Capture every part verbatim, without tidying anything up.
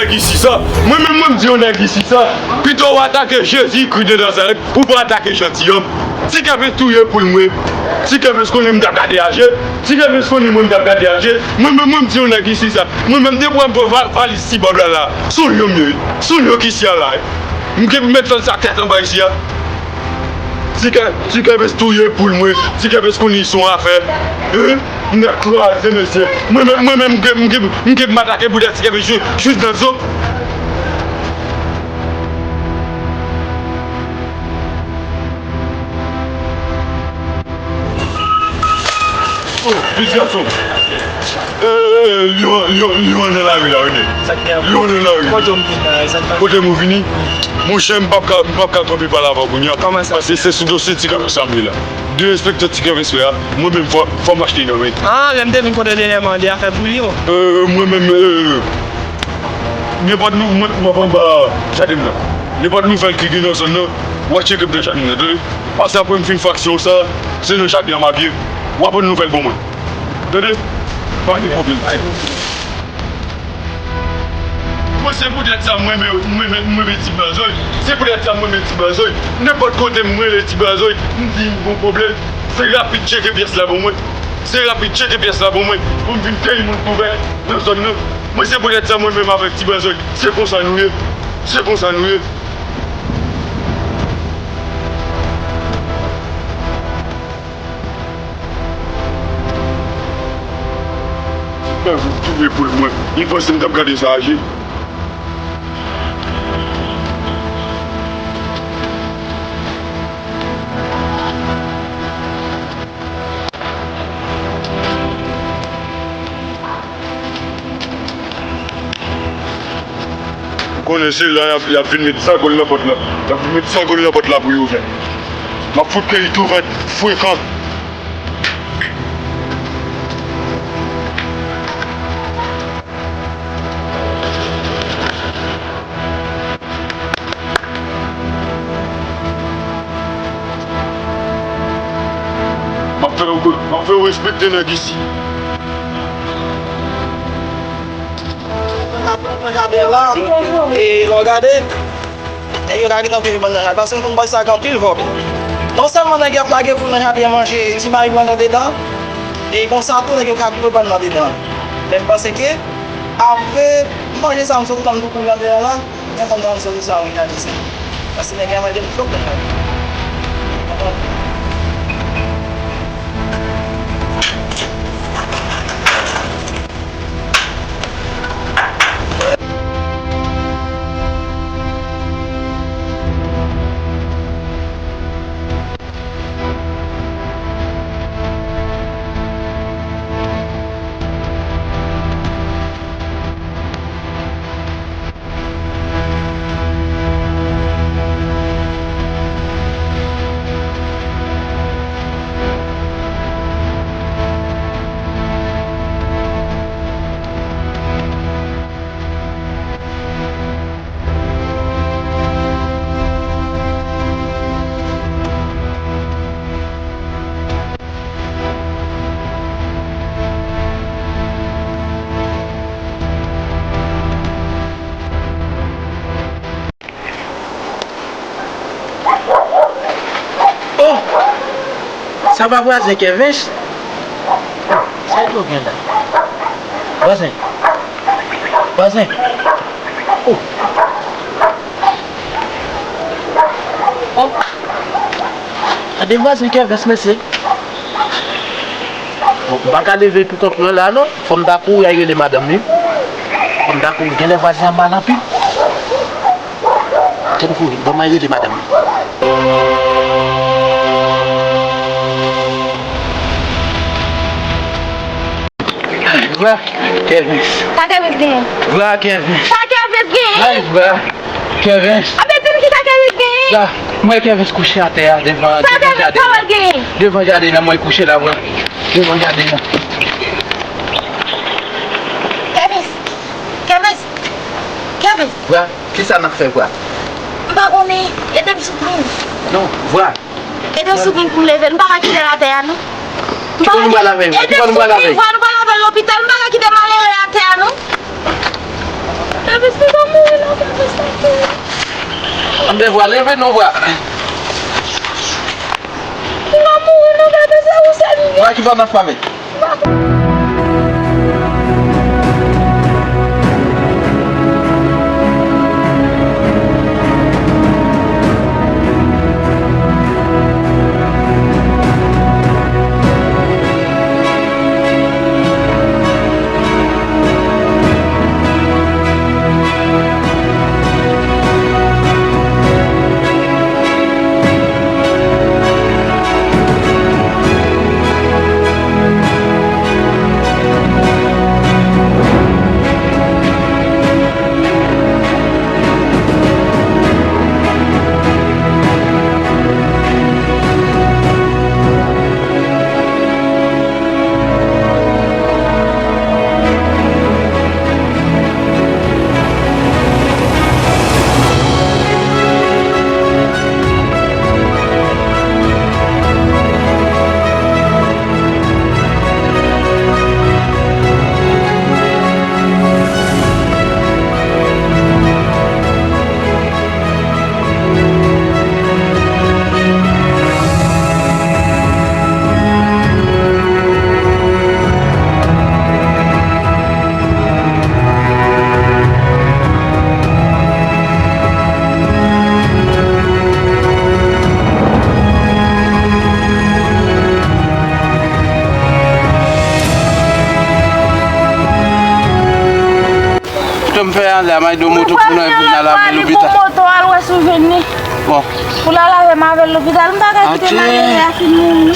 Isi sa, mwen menm mwen m di yon nèg isi sa, pito w atake Jezikri de Nazarèt, ou pa atake jantiyòm. Ti Kèvens touye poul mwen. Ti Kèvens konnen m t ap gade a je. Ti Kèvens konnen mwen m t ap gade a je. Mwen menm mwen m di yon nèg isi sa, mwen menm depi w wè m pran va- valiz ti Bòb la la, sou lyon m ye, sou lyon ki isi a la. M gen pou mèt fè l sa tèt anba isi a. Ti Kè- Ti Kèvens touye poul mwen. Ti Kèvens konnen isi yon afè. Hein? M ap kraze mesye. Mwen menm, mwen menm, m gen, m gen, m gen pou m atake boudèt Ti Kèvens jis, jis nan zo. Oh, jis gason. Eh, eh, eh, lyon, lyon, lyon nan lari la, wi. Sa k gen? Lyon nan lari. Kote m vin la, sa k pa. Kote m vini? Monchè, m p ap ka, m p ap ka kanpe pale avè w kounye a. Kòman sa? Paske se sou dosye Ti Kèvens sa m ye la. De enspektè Ti Kèvens frè a, mwen menm fò, fò m achte nan men. Ah, lè m te vin kote w dènyèman, de afè pou li yo. Euh, mwen menm, euh, nenpòt nou, mwen, mwen ap anba jaden m nan. Nenpòt nouvèl ki gen nan zòn nan, w a tcheke m nan jaden m nan, tande? Paske apre m fin fè aksyon sa, se nan jaden an m ap ye. W a pran nouvèl ban mwen. Tande? Pa gen pwoblèm. Mwen, se poutèt sa mwen renmen, mwen renmen, mwen renmen Ti Bazoy. Se poutèt sa mwen renmen Ti Bazoy. Nenpòt kote mwen rele Ti Bazoy, m di m gon pwoblèm, se rapid tcheke pyès la ban mwen. Se rapid tcheke pyès la ban mwen pou m vin keyi moun kouvè nan zòn nan. Mwen, se poutèt sa mwen menm avèk Ti Bazoy, se konsa nou ye. Se konsa nou ye. Mwen touye poul mwen. Li panse m t ap gade sa aji. Ou konnen se la y ap, y ap vin met zagol nan pòt la. Y ap vin met zagol nan pòt la pou yo ouvè. M ap fout keyi tou vèt frekan. M ap fè w, m ap fè w respekte nèg isi. Nan jaden la, e lè w gade, nèg yo ka gentan vin bann nan jaden, paske m konn bòs sa gen anpil vòl. Non sèlman nèg yo ap lage poul nan jaden an manje, ti mayi pran nan dedan, e konsa tou nèg yo ka koupe bann nan dedan. Men m panse ke apre manje sa m sot tann pou poul nan dedan la, men konn nan sot sa wi nan desann. Paske nèg yo mande m fòk nan jaden. Oh! Sa pa vwazen Kèvens? Sa yo gen la? Vwazen? Vwazen? Oh! Oh! Gade vwazen Kèvens, mesye. Bon, m pa ka leve tou tankou an la, non. Fò m ta kouri al rele madanm li. Fò m ta kouri. Genlè vwazen an mal anpil. Tèt m kouri. Ban m al rele madanm li. Vwa Kèvens. Sa Kèvens genyen? Vwa Kèvens. Sa Kèvens genyen? Ay, vwa Kèvens. Ape di m kisa Kèvens genyen? Sa, mwen Kèvens kouche atè a devan, devan jaden nan. Devan jaden nan, mwen kouche la, vwa. Devan jaden nan. Kèvens. Kèvens. Kèvens. Vwa, kisa n ap fè, vwa? M pa konnen. Ede m soutni. Non, vwa. Ede m soutni pou m leve l. M pa ka kite l atè a, non. Ki bò nou pral avè l? Ede m soutni, vwa, nou pral avè l lopital. M pa ka kite malere atè a, non. Kèvis, li pa mouri non, Kèvis, pa mouri. Ann devwa, leve non, vwa. Li pa mouri non, Kèvis, se ou sèl li ye. Vwa ki pa nan fame. Kouto m fè anlè a, m al do moto pou nou vin al lave lopital. Pou moto al wè si w jwenn li. Bon. Pou l al avè m avè l lopital, m pa ka kite malere a fin mouri.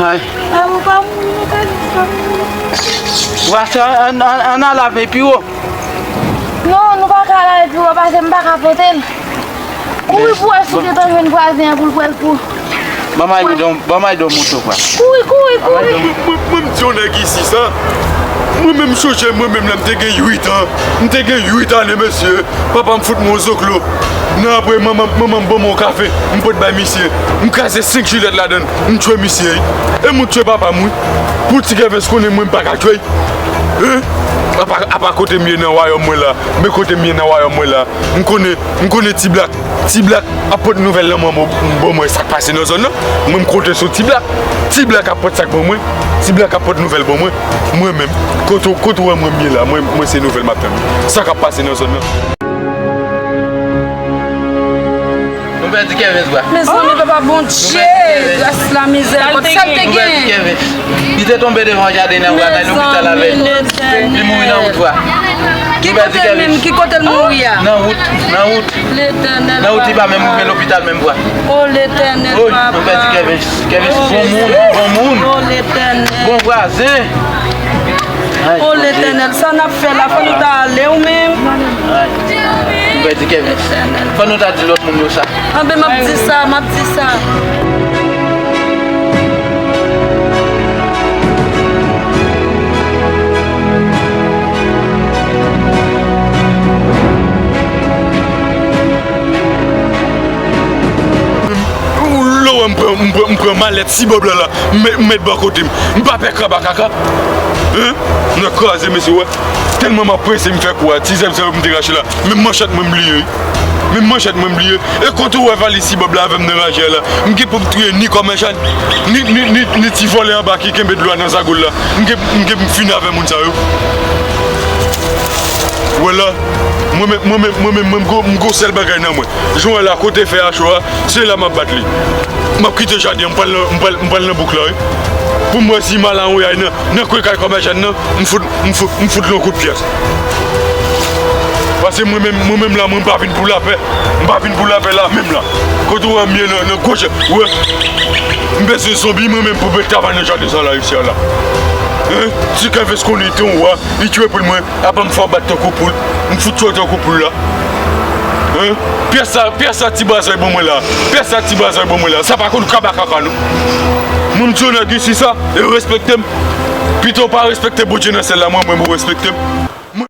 Ay. Pa mouri, pa mouri, pa mouri. Vwa, se ann, ann, ann al lave pi wo. Non, nou pa ka lave pi wo pase m pa ka pote l. Kouri pou wè si w gentan jwenn vwazen an pou l pran l pou. Ban m al do, ban m al do moto, vwa. Kouri, kouri, kouri. Mwen, mwen, mwen, m di yon nèg isi sa. Mwen menm, m sonje mwen menm lè m te gen uit an. M te gen uit ane, mesye. Papa m fout mwen yon zoklo. Nan apre, manman, manman m ban mwen yon kafe. M pote bay misye. M kraze senk jilèt ladan l. M tchwe misye, wi. E mwen tchwe papa m, wi. Pou ti Kèvens konnen mwen m pa ka tchwe l. Hein? Apa, apa kote m ye nan wayòm mwen la. Men kote m ye nan wayòm mwen la. M konnen, m konnen Ti Blak. Ti Blak ap pot nouvèl nan mwen, bon, bon, mwen, sa k pase nan zòn nan. Mwen, m konte sou Ti Blak. Ti Blak ap pot sa k bon mwen. Ti Blak ap pot nouvèl bon mwen. Mwen menm, kote, kote w wè mwen m ye la, mwen, mwen se nouvèl m ap tann. Sa k ap pase nan zòn nan. Nou pèdi Kèvens, vwa. Mezanmi, papa Bondye, gras la mizè, kot sa l te gen? Nou pèdi Kèvens. Li te tonbe devan jaden nan, vwa, nan lopital avè l. Li mouri nan wout, vwa. Ki kote l menm? Ki kote l mouri a? Nan wout, nan wout. Letènèl. Nan wout, li pa menm rive lopital menm, vwa. O Letènèl, papa. Nou pèdi Kèvens. Kèvens, bon moun, bon moun. O Letènèl. Bon vwazen. O Letènèl, sa n ap fè la, fò nou ta ale, ou menm. Nou pèdi Kèvens. Fò nou ta di lòt moun yo sa. Anben, m ap di sa, m ap di sa. Lè w wè m pran, m pran, m pran malèt Sibòb la, la, m met, m met bò kote m. M pa pè krab a kaka. Hein? Nan kraze, mesye, wè. Tèlman m ap prese, m fè kou a. Ti zèb, zèb m te rache la. Menm manchèt mwen m bliye, wi. Menm manchèt mwen m bliye. E kote w wè valiz Sibòb la avè m nan raje a la? M gen pou m touye ni kòmèjan, ni, ni, ni, ni ti vòlè anba ki kenbe dlo a nan zagoul la. M gen, m gen pou m fini avè moun sa yo. Wè la, mwen menm, mwen menm, mwen menm, mwen m gon, m gon sèl bagay nan mwen. Jan w wè la, kote fè a cho a, se la m ap bat li. M ap kite jaden an, m pral nan, m pral, m pral nan bouk la, wi. Pou m wè si malanwouy nan, nan kwen kay kòmèjan nan, m fout, m fout, m fout l yon kout pyès. Paske mwen menm, mwen menm la, mwen m pa vin pou lapè. M pa vin pou lapè la, menm la. Kote w wè m ye nan, nan gwo je, wè. M bezwen zonbi, mwen menm, pou m travay nan jaden sa la, isi a la. Hein? Ti Kèvens konnen li te yon wa, li tchwe poul mwen. Apa m fè w bat tankou poul? M fout tchwe w tankou poul la. Hein? Pyès sa, pyès sa ti baz la ban mwen la. Pyès sa ti baz la ban mwen la. Sa pa konn kaba kaka non. Mwen m di yon nèg isi sa, e respekte m. Pito w pa respekte Bondye nan syèl la, mwen, mwen, mwen respekte m.